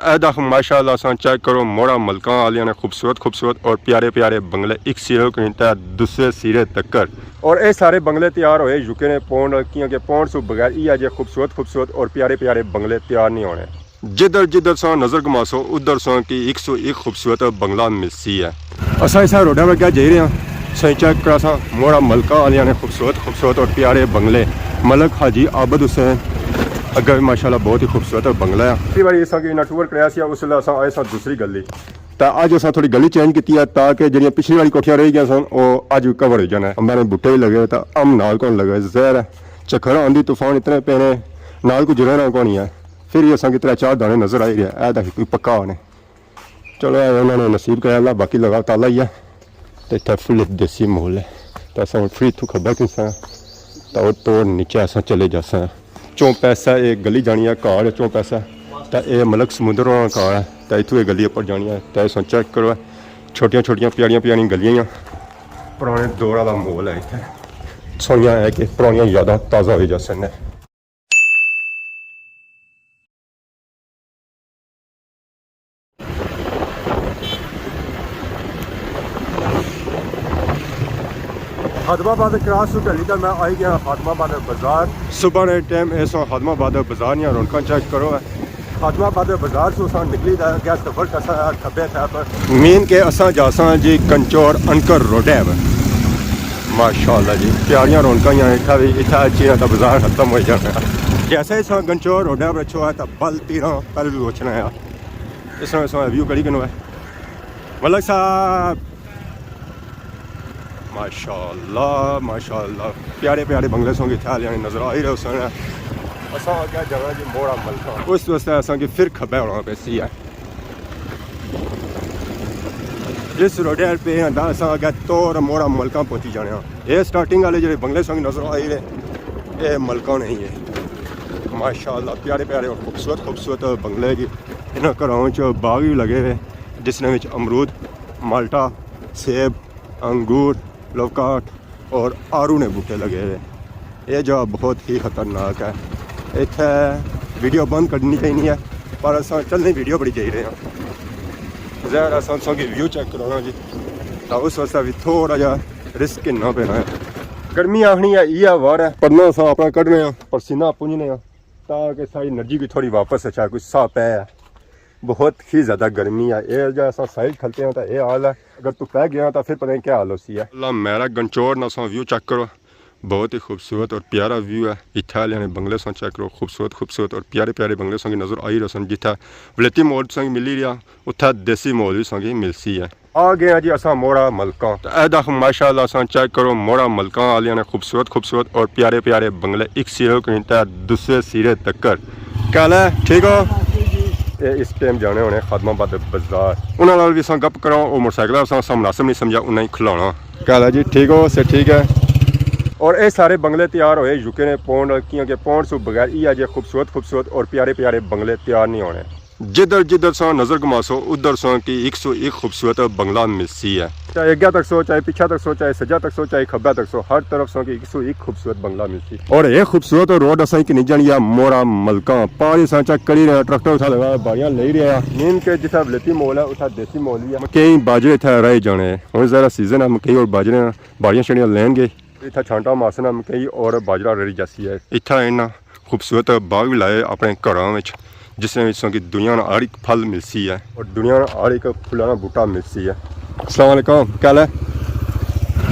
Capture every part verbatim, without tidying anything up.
اے دکھ ماشاءاللہ اساں چیک کرو، موڑا ملکاں آلیاں نے خوبصورت خوبصورت اور پیارے پیارے بنگلے، ایک سرے کنی تے دوسرے سرے تکر۔ اور اے سارے بنگلے تیار ہوئے یوکے نے پونڈ، کیونکہ پونڈ سو بغیر ایہا جے خوبصورت خوبصورت اور پیارے پیارے بنگلے تیار نہیں ہونے۔ جدھر جدھر ساں نظر گھماسو، ادھر ساں کی ایک سو ایک خوبصورت بنگلہ ملسی ہے۔ اساں اسا روڈا پر کیا جائی رہے ہاں، سائیں چیک کرا ساں موڑا ملکاں آلیاں نے خوبصورت خوبصورت اور پیارے بنگلے۔ ملک حاجی عابد حسین، اگے بھی ماشاءاللہ بہت ہی خوبصورت بنگلہ ہے۔ پچھلی باری اساں کی انہاں ٹور کرایا سی، اس ویلے اساں آئے ساں دوسری گلی۔ تا اج اساں تھوڑی گلی چینج کیتی ہے تاکہ جڑیاں پچھلی والی کوٹھیاں رہی گیاں سن، او اج کور ہوئی جانا ہے۔ امباں نے بوٹے بھی لگے ہوئے، تا امب نال کون لگے، ظاہر ہے چکھر آندی، طوفان اتنے پینے، نال کوئی جڑنا کون ہے۔ پھر ہی اساں کی ترے چار دانے نظر آئی رہے، اے تاں کوئی پکا ہونے۔ چلو، اے انہاں نے نصیب کرایا اللہ، باقی لگا تالا ہی ہے۔ تے اتھے فل دیسی ماحول ہے۔ تے اساں ہن فری اتھوں کھبا کنساں، تے او توڑ نیچے اساں چلے جاساں۔ چوں پیسے اے گلی جانی ہے، کہاڑ چوں پیسے۔ تے اے ملک سمندر ہونا کہاڑ ہے، تے اتھوں اے گلی اپر جانی ہے۔ تے اساں چیک کرو، چھوٹیاں چھوٹیاں پیاریاں پیاریاں گلیاں ہیاں۔ پرانے دور والا ماحول ہے اتھے۔ سوہنیاں ہے کہ پرانیاں یاداں تازہ ہوئی جاسن۔ خادم آباد کراس سو گلی تے میں آئی گیا خادم آباد بازار۔ صبح نے ٹائم ایسا خادم آباد بازار نیاں رونقاں چیک کرو ہے۔ خادم آباد بازار سو اساں نکلی تے اگے سفر کرساں کھبے تھے پر۔ مین کہ اساں جاساں جی گنچور انکر روڈے پر۔ ماشاءاللہ جی، پیاریاں رونقاں ہیاں اتھا وی، اتھا اچھی نہ تاں بازار ختم ہوئی جانا۔ جیسے ہی اساں گنچور روڈے پر اچھو ہے تاں بل تیراں پہلے بھی پہنچنا ہے۔ اس طرح اس طرح ویو کری کنو ہے۔ ملک صاحب، ماشاءاللہ، ماشاءاللہ، پیارے پیارے بنگلے سوں کی تھیال یعنی نظر آئی رہے سن۔ اساں آگے جانا جی موڑا ملکاں۔ اس واسطے اساں کی پھر کھبے ہونا پیسی ہے۔ جس روڈے پہ ہیں، اساں اگے توڑ موڑا ملکاں پہنچی جانے ہاں۔ اے سٹارٹنگ والے جڑے بنگلے سوں نظر آئی رہے، اے ملکاں نہیں ہے۔ ماشاءاللہ، پیارے پیارے اور خوبصورت خوبصورت بنگلے کی۔ انہاں گھراں وچ باغ بھی لگے ہوئے، جس نے وچ امرود، مالٹا، سیب، انگور، لوکاٹ، اور آڑو نے بوٹے لگے ہوئے۔ یہ جگہ بہت ہی خطرناک ہے۔ اتھے ویڈیو بند کرنی چاہیے ہے، پر اساں چلنے ویڈیو بڑی چاہی رہے ہیں۔ ظاہر ہے اساں تساں کی ویو چیک کرانا جی، تاں اس واسطے بھی تھوڑا جہا رسک گھننا پینا ہے۔ گرمی آخنی ہے، یہ وار ہے۔ پڑھنا اساں اپنا کڈنے ہاں، پسینہ پونجنے ہاں، تاکہ ساری انرجی بھی تھوڑی واپس اچھا، کوئی ساہ پے ہے۔ بہت ہی زیادہ گرمی ہے۔ اے جا اساں سائیڈ کھلتے ہیں تاں اے حال ہے۔ اگر تو پہ گیا تاں پھر پتہ نہیں کیا حال ہوسی ہے۔ اللہ میرا گنچور نا ساں ویو چیک کرو۔ بہت ہی خوبصورت اور پیارا ویو ہے۔ اتھے والے نے بنگلے ساں چیک کرو۔ خوبصورت، خوبصورت اور پیارے، پیارے بنگلے ساں کی نظر آئی رہے سن۔ جتھے ولیتی موڑ ساں کی ملی رہیا، اتھے دیسی ماحول بھی ساں کی ملسی ہے۔ آ گئے ہیں جی اساں موڑا ملکاں۔ تے اے دکھ ماشاءاللہ اساں چیک کرو، موڑا ملکاں آلیاں نے خوبصورت، خوبصورت اور پیارے، پیارے بنگلے، ایک سرے کنی تے دوسرے سرے تکر۔ کیا حال ہے؟ ٹھیک ہو؟ اے اس ٹائم جانے ہونے خادم آباد بازار۔ انہاں نال بھی اساں گپ کراں، او موٹر سائیکل اساں، اساں مناسب نہیں سمجھا انہاں ہی کھلانا۔ کیا حال ہے جی؟ ٹھیک ہو؟ سے ٹھیک ہے۔ اور اے سارے بنگلے تیار ہوئے یوکے نے پونڈ، کیونکہ پونڈ سو بغیر ایہا جے خوبصورت، خوبصورت اور پیارے، پیارے بنگلے تیار نہیں ہونے۔ جدھر جدھر ساں نظر گھماسو، ادھر ساں کی ایک سو ایک خوبصورت بنگلہ ملسی ہے۔ چاہے اگے تک سو، چاہے پیچھے تک سو، چاہے سجا تک سو، چاہے کھبا تک سو، ہر طرف ساں کی ایک سو ایک خوبصورت بنگلہ ملسی۔ اور یہ خوبصورت روڈ اساں کی نہیں جانی ہے موڑا ملکاں۔ پانی ساں چیک کری رہے ہیں، ٹریکٹر اتھا لگا، باڑیاں لئی رہے ہیں۔ نیم کے جتھا ولیتی ماحول ہے، اتھا دیسی ماحول ہی ہے۔ مکئی باجرے اتھا راہی جانے ہیں۔ ہن ذرا سیزن ہے مکئی اور باجرے نا، باڑیاں شڑیاں لین گے۔ اتھا چھانٹا مارسنا مکئی اور باجرا رڑی جاسی ہے۔ اتھا انہاں خوبصورت باغ بھی لائے اپنے گھراں وچ، جس نے وچ سوں کی دنیا نا ہر ایک پھل ملسی ہے اور دنیا نا ہر ایک پھلاں نا بوٹا ملسی ہے۔ السلام علیکم، کیا حال ہے؟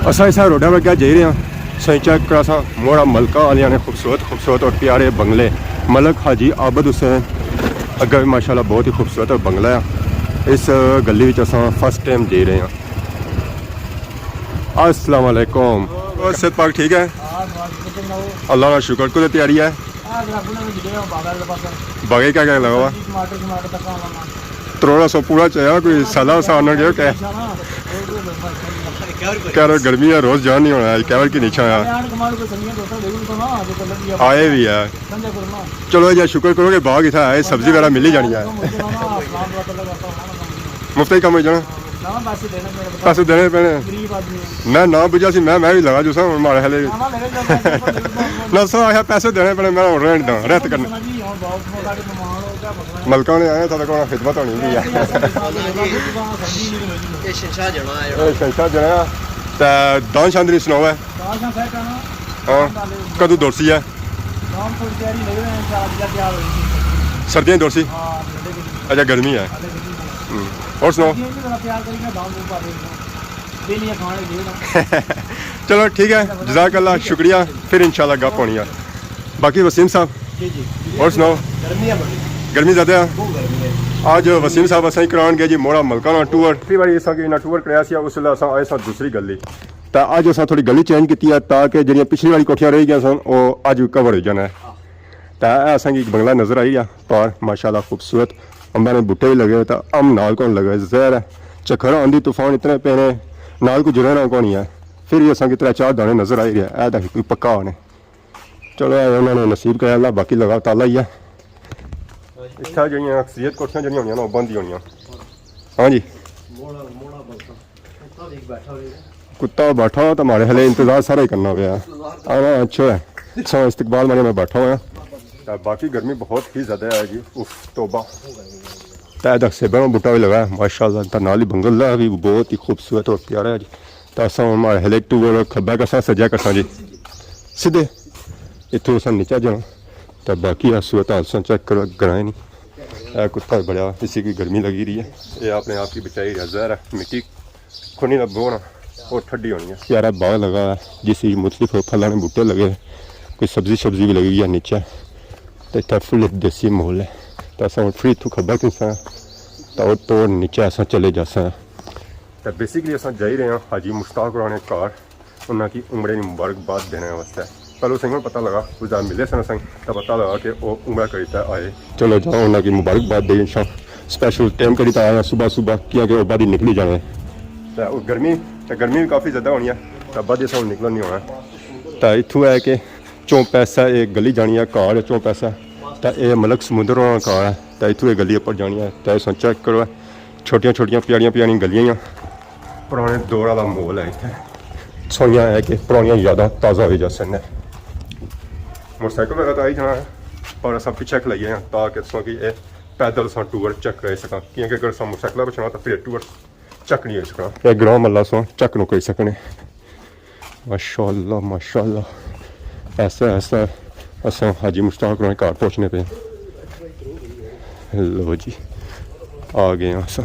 اساں اسا روڈا پر کیا جائی رہے ہیں، سائیں چیک کرا سا موڑا ملکاں آلیاں نے خوبصورت خوبصورت اور پیارے بنگلے۔ ملک حاجی عابد حسین، اگے بھی ماشاءاللہ بہت ہی خوبصورت بنگلہ ہے۔ اس گلی وچ اساں فرسٹ ٹائم جائی رہے ہیں۔ السلام علیکم۔ اور صحت پاک ٹھیک ہے؟ اللہ کا شکر۔ کدھر تیاری ہے؟ باغے کیا کیا لگا ہوا؟ تروڑا سو پورا چاہیا، کوئی سالا سا آنا گیا کیا؟ کہہ رہے گرمی ہے، روز جان نہیں ہونا ہے، کیور کی نہیں چھایا۔ آئے بھی ہے۔ چلو جی، شکر کرو کہ باغ اتھا آئے، سبزی وغیرہ ملی جانی ہے۔ مفت ہی کم ہوئی جانا۔ پیسے دینے پینے۔ میں نہ بجھا سی، میں، میں بھی لگا جو سا، ہن مارے ہلے۔ نہ سا آیا، پیسے دینے پینے، میں ہن رینٹ دا، رہت کرنے۔ ملکہ نے آیا، تھوڑے کول خدمت ہونی بھی ہے۔ یہ شنشا جنا ہے۔ اے شنشا جنا۔ تے دان شاندری سناؤ ہے۔ ہاں۔ کدو دورسی ہے؟ سردیاں دورسی؟ اچھا، گرمی ہے۔ ہوں۔ اور سناؤ؟ چلو ٹھیک ہے، جزاک اللہ، شکریہ۔ پھر انشاءاللہ گپ ہونی ہے۔ باقی وسیم صاحب، جی، جی۔ اور سناؤ؟ گرمی ہے بڑی۔ گرمی زیادہ ہے؟ بہت گرمی ہے۔ آج وسیم صاحب اساں ہی کران گئے جی موڑا ملکانہ ٹور۔ پچھلی واری اساں کی انہاں ٹور کرایا سی، اس ویلے اساں آئے ساں دوسری گلی۔ تے آج اساں تھوڑی گلی چینج کیتی ہے تاکہ جڑیاں پچھلی واری کوٹھیاں رہی گئیاں سن، او اج کور ہوئی جانا ہے۔ تے اے اساں کی ایک بنگلہ نظر آئی گیا پار، ماشاءاللہ خوبصورت۔ امباں نے بوٹے بھی لگے ہوئے، تے امب نال کون لگے، ظاہر ہے جھکھر آندھی طوفان اتنے پینے، نال کوئی جڑنا کون ہے۔ پھر بھی اساں کی ترے چار دانے نظر آئی رہے، اے تاں کوئی پکا ہونے۔ چلو، اے انہاں نے نصیب کرے اللہ، باقی لگا تالا ہی ہے۔ اتھا جڑیاں اکثریت کوٹھیاں جڑیاں ہونیاں نا، او بند ہی ہونیاں۔ ہاں جی۔ کتا بیٹھا ہوا تو ہمارے ہلے انتظار سارا ہی کرنا پیا۔ آنا اچھا ہے۔ سو استقبال مانے میں بیٹھا ہوا۔ تے باقی گرمی بہت ہی زیادہ ہے جی۔ اف، توبہ۔ تے دکھ سیباں نا بوٹا بھی لگا ہے، ماشاءاللہ، تے نال ہی بنگلہ بھی بہت ہی خوبصورت اور پیارا ہے جی۔ تے اساں ہن ماڑے ہلے ٹور کھبا کرساں، سجا کرساں جی۔ سیدھے اتھوں اساں نیچے جانا۔ تے باقی آ صورت حال اساں چیک کرو، گرائیں نہیں۔ اے کتا بڑا، اسی کی گرمی لگی رہی ہے۔ اے اپنے آپ کی بچائی رہیا، ظاہر ہے مٹی کھنی لبو نا، وہ ٹھڈی ہونی ہے۔ پیارا باغ لگا ہے، جس وچ مختلف پھلاں نے بوٹے لگے، کوئی سبزی شبزی بھی لگی ہوئی ہے نیچے۔ تے اتھا فل دیسی ماحول ہے۔ تے اساں ہن فری اتھوں کھبا کھساں، تے او توڑ نیچے اساں چلے جاساں۔ تے بیسیکلی اساں جائی رہے ہاں حاجی مشتاق ہوراں نے گھر، انہاں کی عمرے نی مبارکباد دینے واسطے۔ پہلے اساں کی پتہ لگا، اس دا ملے سن اساں کی، تے پتہ لگا کہ او عمرہ کریتا آئے۔ چلو جاؤ، انہاں کی مبارکباد دے، انشاء اسپیشل ٹائم کریتا آیا صبح صبح، کیونکہ او بعد ہی نکلی جانے۔ تے او گرمی، تے گرمی بھی کافی زیادہ ہونی ہے، تے بعد اساں نکلن نہیں ہونا۔ تے اتھوں ہے کہ چون پیسہ ایک گلی جانی ہے، گھر چون پیسہ، تے اے ملک سمندر ہونا گھر ہے، تے اتھوں ایک گلی اپر جانی ہے۔ تے اساں چیک کرو، چھوٹیاں چھوٹیاں پیاریاں پیاریاں گلیاں ہیاں، پرانے دور والا ماحول ہے اتھے۔ سوہنیاں ہے کہ پرانیاں یاداں تازہ ہوئی جاسن۔ موٹر سائیکل وغیرہ تو آئی جانا ہے، پر اساں پیچھے کھلائی آئے ہاں تاکہ تساں کی اے پیدل اساں ٹور چیک کرائی سکاں، کیونکہ اگر اساں موٹر سائیکل پر چلنا تو پھر ٹور چیک نہیں ہوئی سکنا۔ اے گراں ملا اساں چیک نہ کری سکنے۔ ماشاءاللہ، ماشاءاللہ۔ ایسا، ایسا اساں حاجی مشتاق ہوراں نے گھر پہنچنے پے۔ لو جی، آ گئے ہاں اساں۔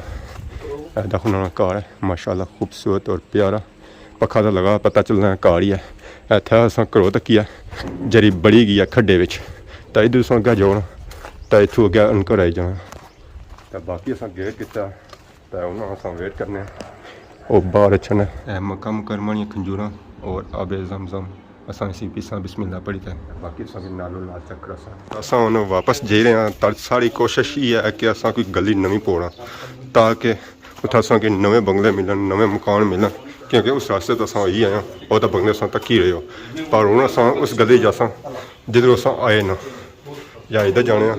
اے دیکھو نا گھر ہے، ماشاءاللہ خوبصورت اور پیارا۔ پکھا تاں لگا، پتہ چلنا گھر ہی ہے۔ اتھے اساں گھرو تکی ہے، جری بڑی گئی ہے کھڈے وچ۔ تاں ادھر اساں اگے جاؤ نا، تاں اتھوں اگے انکر آئی جانا۔ تاں باقی اساں گیٹ کیتا۔ تے ہن اساں ویٹ کرنے آں۔ او باہر اچھن۔ اے مکہ مکرمہ نیاں کھنجوراں اور آب زمزم۔ اساں اسی پیساں بسم اللہ پڑھی تے باقی اساں کی نالو نال چیک کراساں۔ اساں ہن واپس جائی رہے ہاں، تاں ساڑی کوشش یہ ہے کہ اساں کوئی گلی نویں پوڑاں تاکہ اتھا اساں کی نویں بنگلے ملن، نویں مکان ملن، کیونکہ اس راستے تو اساں آئی آئے ہاں، او تاں بنگلے اساں تکی رہے ہو۔ پر ہن اساں اس گلی جاساں جدھروں اساں آئے نا، یا ادھر جانے آں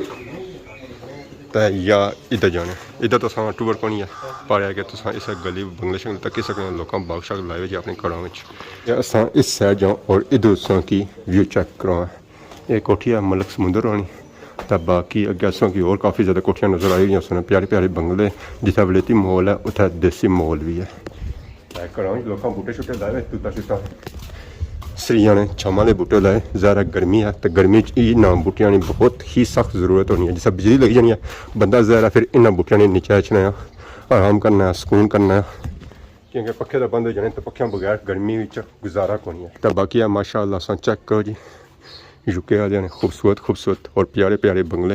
تے یا ادھر جانے آں۔ ادھر تو اساں ٹور کونی ہے، پر ہے کہ تساں اس گلی بنگلے شنگلے تکی سکنے ہو، لوکاں باغ شاغ لائے ہوئے جی اپنے گھراں وچ۔ یا اساں اس سائیڈ جاؤں اور ادھر تساں کی ویو چیک کراں۔ یہ کوٹھی ہے ملک سمندر ہونی، تے باقی اگے اساں کی اور کافی زیادہ کوٹھیاں نظر آئی رہیاں سن، پیارے پیارے بنگلے، جتھے ولیتی ماحول ہے اتھے دیسی ماحول بھی ہے۔ تے گھراں وچ لوکاں بوٹے شوٹے لائے ہوئے، توتاں شوتاں، سریاں نے چھاواں دے بوٹے لائے۔ ظاہر ہے گرمی ہے، تے گرمی وچ انہاں بوٹیاں نی بہت ہی سخت ضرورت ہونی ہے۔ جس طرح بجلی لگی جانی ہے، بندہ ظاہر ہے پھر انہاں بوٹیاں نے نیچے اچھنا ہے، آرام کرنا ہے، سکون کرنا ہے، کیونکہ پکھے تاں بند ہو جانے، تے پکھیاں بغیر گرمی وچ گزارا کونی ہے۔ تے باقی ہے ماشاءاللہ، اساں چیک کرو جی، یو کے والے نے خوبصورت خوبصورت اور پیارے پیارے بنگلے۔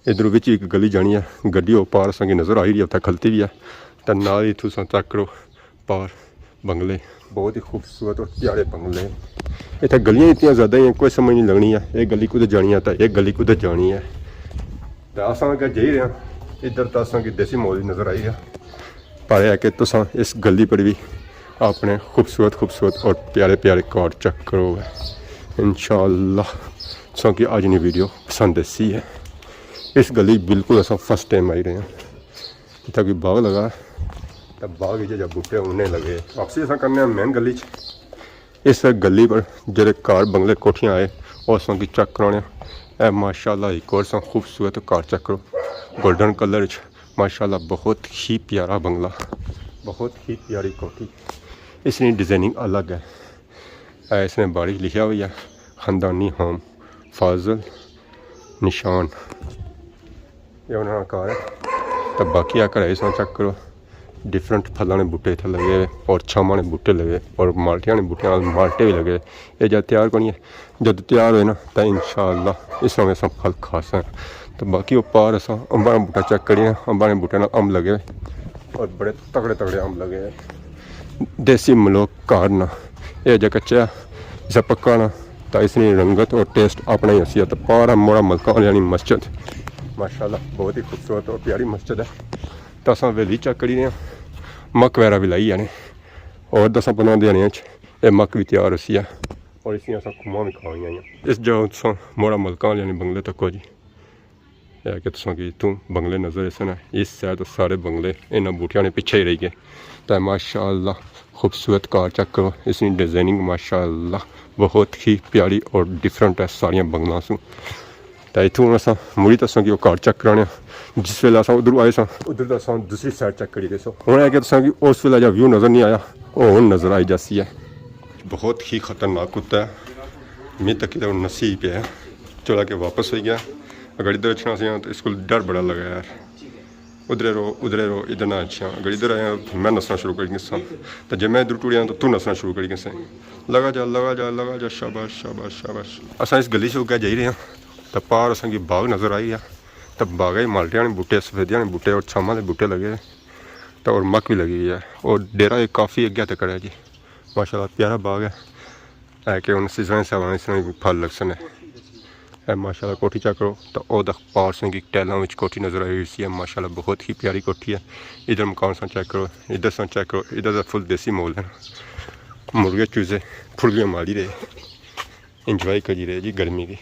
ادھر وچ ایک گلی جانی ہے، گڈی او پار اساں کی نظر آئی رہی ہے، اتھے کھلتی بھی ہے۔ تے نال ہی اتھوں اساں چیک کرو، پار بنگلے، بہت ہی خوبصورت اور پیارے بنگلے۔ اتھے گلیاں اتنیاں زیادہ ہیں، کوئی سمجھ نہیں لگنی ہے، ایک گلی کدھر جانی ہے تے ایک گلی کدھر جانی ہے۔ تے اساں اگے جائی رہے ہیں، ادھر تے اساں کی دیسی ماحول ہی نظر آئی رہیا۔ پر ہے کہ تساں اس گلی پر بھی اپنے خوبصورت خوبصورت اور پیارے پیارے گھر چیک کرو گے۔ انشاءاللہ تساں کی اج نی ویڈیو پسند ایسی ہے۔ اس گلی بالکل اساں فرسٹ ٹائم آئی رہے ہیں۔ اتھا کوئی باغ لگا، تے باغ وچ جا بوٹے انہیں لگے۔ واپسی اساں کرنے آں مین گلی چ۔ اس گلی پر جڑے گھر، بنگلے، کوٹھیاں آئے، او اساں کی چیک کرانے۔ اے ماشاءاللہ ایک اور اساں خوبصورت گھر چیک کرو۔ گولڈن کلر وچ، ماشاءاللہ بہت ہی پیارا بنگلہ، بہت ہی پیاری کوٹھی۔ اس نی ڈیزائننگ الگ ہے۔ اے اس نے بارش لکھیا ہوئی ہے، خاندانی ہوم فاضل نشان۔ یہ انہاں نا گھر ہے۔ تے باقی آ گھر ہے، اس نا چیک کرو، ڈفرنٹ پھلاں نے بوٹے اتھے لگے ہوئے اور چھاماں نے بوٹے لگے اور مالٹیاں نے بوٹے نال مالٹے بھی لگے۔ یہ جد تیار کونی ہے، جد تیار ہوئے نا، تے انشاءاللہ اس نا اساں پھل کھا ساں۔ تے باقی او پار اساں امباں نا بوٹا چیک کریے، امباں نے بوٹے نال امب لگے ہوئے اور بڑے تگڑے تگڑے امب لگے ہوئے۔ دیسی ملوک گھر نا، یہ جا کچا ہے، اسا پکا نا، تے اس نی رنگت اور ٹیسٹ اپنا ہی ہوسی ہے۔ تے پار ہے موڑا ملکاں والی مسجد، ماشاءاللہ بہت ہی خوبصورت اور پیاری مسجد ہے۔ تے اساں حویلی چیک کری رہے ہیں، مک وغیرہ بھی لائی ہے نے، اور دساں پندرہ دیہاڑیاں اچ یہ مک بھی تیار ہوسی ہے، اور اس نی اساں کھماں بھی کھائی آئی ہیں۔ اس جا تساں موڑا ملکاں والی بنگلے تکو جی۔ اے کہ تساں کی اتھوں بنگلے نظر ایسن، اس سائیڈ سارے بنگلے انہاں بوٹیاں نے پچھے ہی رہی گئے۔ تے ماشاءاللہ خوبصورت گھر چیک کرو، اس نی ڈیزائننگ ماشاءاللہ بہت ہی پیاری اور ڈفرنٹ ہے ساریاں بنگلاں سوں۔ تے اتھوں ہن اساں مڑی تے تساں کی او گھر چیک کرانے آں۔ جس ویلے اساں ادھروں آئے ساں، ادھر تے اساں دوسری سائیڈ چیک کری گئے سو۔ ہن اے کہ تساں کی اس ویلے جا ویو نظر نہیں آیا، او ہن نظر آئی جاسی ہے۔ بہت ہی خطرناک کتا ہے، میں تکی تے ہن نسی پیا ہے۔ چلا کے واپس ہوئی گیا۔ اگر ادھر اچھنا سی نا تو اس کو ڈر بڑا لگا یار۔ ادھرے رو، ادھرے رو، ادھر نہ اچھیا۔ اگر ادھر آیا تو میں نسنا شروع کری گساں۔ تو جے میں ادھر ٹریا تو تو نسنا شروع کری گسیں۔ لگا جا، لگا جا، لگا جا، شاباش، شاباش، شاباش۔ اساں اس گلی سے اگے جائی رہے ہیں۔ تو پار اساں کی باغ نظر آئی گیا۔ تو باغ ہی مالٹیاں نے بوٹے، سفیدیاں نے بوٹے اور چھاماں دے بوٹے لگے۔ تو اور مک بھی لگی ہوئی ہے۔ اور ڈیرہ یہ کافی اگے تک ہے جی۔ ماشاءاللہ پیارا باغ ہے۔ اے کہ ہن سیزن حساب نال اس نے پھل لگسن۔ اے ماشاءاللہ کوٹھی چیک کرو، تے او دخ پار سنگی ٹیلاں وچ کوٹھی نظر آئی ہوئی سی۔ اے ماشاءاللہ بہت ہی پیاری کوٹھی ہے۔ ادھر مکان ساں چیک کرو، ادھر ساں چیک کرو، ادھر دا فل دیسی ماحول ہے۔ مرغے چوزے پھڑیاں ماری رہے، انجوائے کری رہے جی گرمی کی۔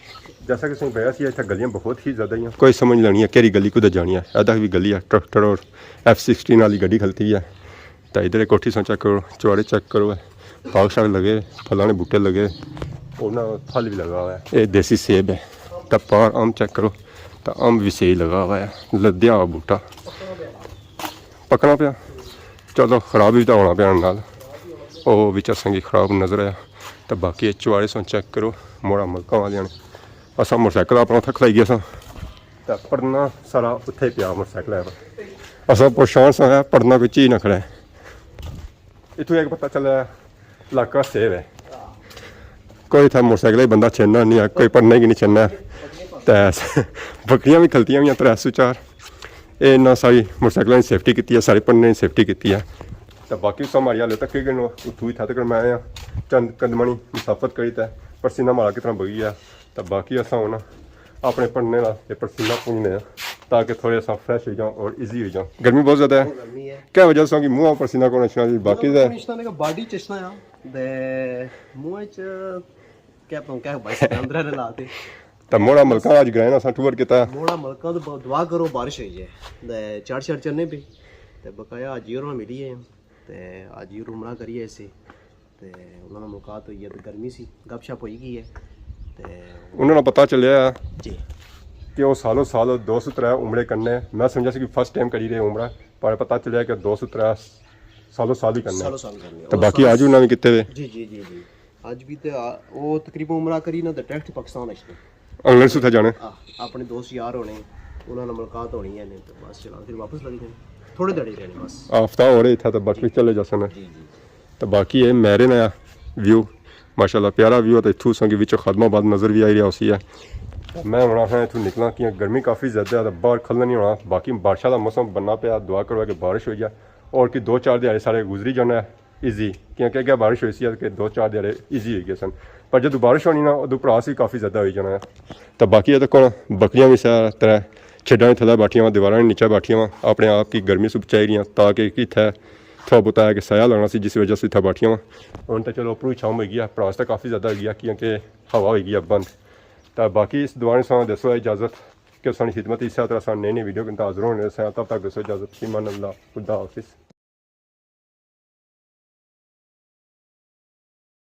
جیسا کہ تساں پتہ سی، اتھے گلیاں بہت ہی زیادہ ہیں، کوئی سمجھ لینی ہے کیڑی گلی کدھر جانی ہے۔ اے دخ بھی گلی ہے، ٹریکٹر اور ایف سکسٹین والی گڈی کھلتی ہے۔ تے ادھر کوٹھی ساں چیک کرو، چوارے چیک کرو، باغ شاغ لگے، پھلاں نے بوٹے لگے، انہاں پھل بھی لگا ہوا ہے۔ اے دیسی سیب ہے۔ تے پار امب چیک کرو، تے امب بھی صحیح لگا ہوا ہے، لدیا ہوا بوٹا پکنا پیا۔ چلو خراب بھی تے ہونا پیا نال، او وچ اساں کی خراب نظر آیا۔ تے باقی اے چوارے ساں چیک کرو، موڑا ملکاں والیاں نے۔ اساں موٹر سائیکل اپنا اتھے کھلائی گیا ساں۔ تے پڑھنا سارا اتھے پیا موٹر سائیکل ہے۔ اساں پریشان ساں، پڑھنا کوئی چیز نہ کھڑے۔ اتھوں ایک پتہ چلا علاقہ سیف ہے۔ کوئی اتھا موٹر سائیکل ہی بندہ چھیڑنا نہیں ہے، کوئی پڑھنے کی نہیں چھیڑنا ہے۔ تے بکریاں بھی کھلتیاں ہوئی ہیں ترے سو چار۔ اے انہاں ساری موٹر سائیکلوں کی سیفٹی کیتی ہے، ساری پڑھنے کی سیفٹی کیتی ہے۔ تے باقی اس ہماری حالے تک کے گنو، اتھوں ہی تھا تک میں آیا، چند قدمانی مسافت کری تے پرسینہ مارا کتنا بگی گیا۔ تے باقی اساں ہن اپنے پڑھنے نا تے پرسینہ پونجنے آں تاکہ تھوڑے اساں فریش ہوئی جاؤں اور ایزی ہوئی جاؤں۔ گرمی بہت زیادہ ہے۔ بہت گرمی ہے۔ کیا وجہ سے کہ منہ پرسینہ کون اچھنا جی؟ باقی منہ تے کون اچھنا نے کہ باڈی چ اچھنا آ۔ تے منہ چ کیا پاؤں، کیا بھائی اندر نے لاتے۔ تے موڑا ملکاں اج گرائے نا اساں ٹور کیتا۔ موڑا ملکاں تو دعا کرو بارش ہوئی جائے۔ تے چڑ چڑ چڑھنے پہ۔ تے بقایا اج یورو ملی ہے۔ تے اج یورو عمرہ کریے اسے۔ تے انہاں نال ملاقات ہوئی ہے تے گرمی سی، گپ شپ ہوئی گئی ہے۔ تے انہاں نال پتہ چلیا جی۔ کہ او سالوں سال دو سو ترے عمرے کرنے۔ میں سمجھا سی کہ فرسٹ ٹائم کری رہے عمرہ، پر پتہ چلیا کہ دو سو ترے سالوں سال ہی کرنے۔ سالوں سال کرنے۔ تے اور باقی سال اج انہاں نے کیتے ہوئے۔ جی، جی، جی، جی۔ اج بھی تے آ-، او تقریباً عمرہ کری نا تے ڈائریکٹ پاکستان اچھنے۔ انگلش اتھے جانے۔ آ، اپنے دوست یار ہونے، انہاں نال ملاقات ہونی ہے تے بس چلان پھر واپس لگی جانے۔ تھوڑے دھیاڑے رہنے بس۔ ہفتہ ہور اتھا تے باقی جی۔ چلے جاسن۔ جی، جی۔ تے باقی اے میرے نیا ویو، ماشاءاللہ پیارا ویو ہے۔ تے اتھوں اساں کی وچ خادم آباد نظر بھی آئی رہیا ہوسی ہے۔ میں ہن آخنا اتھوں نکلاں کیاں گرمی کافی زیادہ ہے تے باہر کھلنا نہیں ہونا۔ باقی بارشاں دا موسم بننا پیا، دعا کرو کہ بارش ہوئی جائے اور کہ دو چار دیہاڑے سارے گزری جانا ہے ایزی، کیونکہ اگے بارش ہوئی سی کہ دو چار دیہاڑے ایزی ہوئی گئے سن، پر جدوں بارش ہونی نا ادوں پڑاس بھی کافی زیادہ ہوئی جانا ہے۔ تے باقی اے تکو نا بکریاں بھی سارے ترے چھڈاں نے تھلے بیٹھیاں واں، دیواراں نے نیچے بیٹھیاں واں، اپنے آپ کی گرمی سے بچائی رہیاں تاکہ اتھے تھوڑا بہت ہے کہ سایہ لگنا سی، جس وجہ سے اتھے بیٹھیاں واں۔ ہن تے چلو اپروں ہی چھاں ہوئی گیا، پڑاس تے کافی زیادہ ہوئی گیا کیونکہ ہوا ہوئی گیا بند۔ تے باقی اس دعا نے ساں دسو اجازت کہ ساں نی خدمت اسے طرح ساں نئی نئی ویڈیو کنے حاضر ہونے ساں، تب تک دسو اجازت، فی امان اللہ، خدا حافظ۔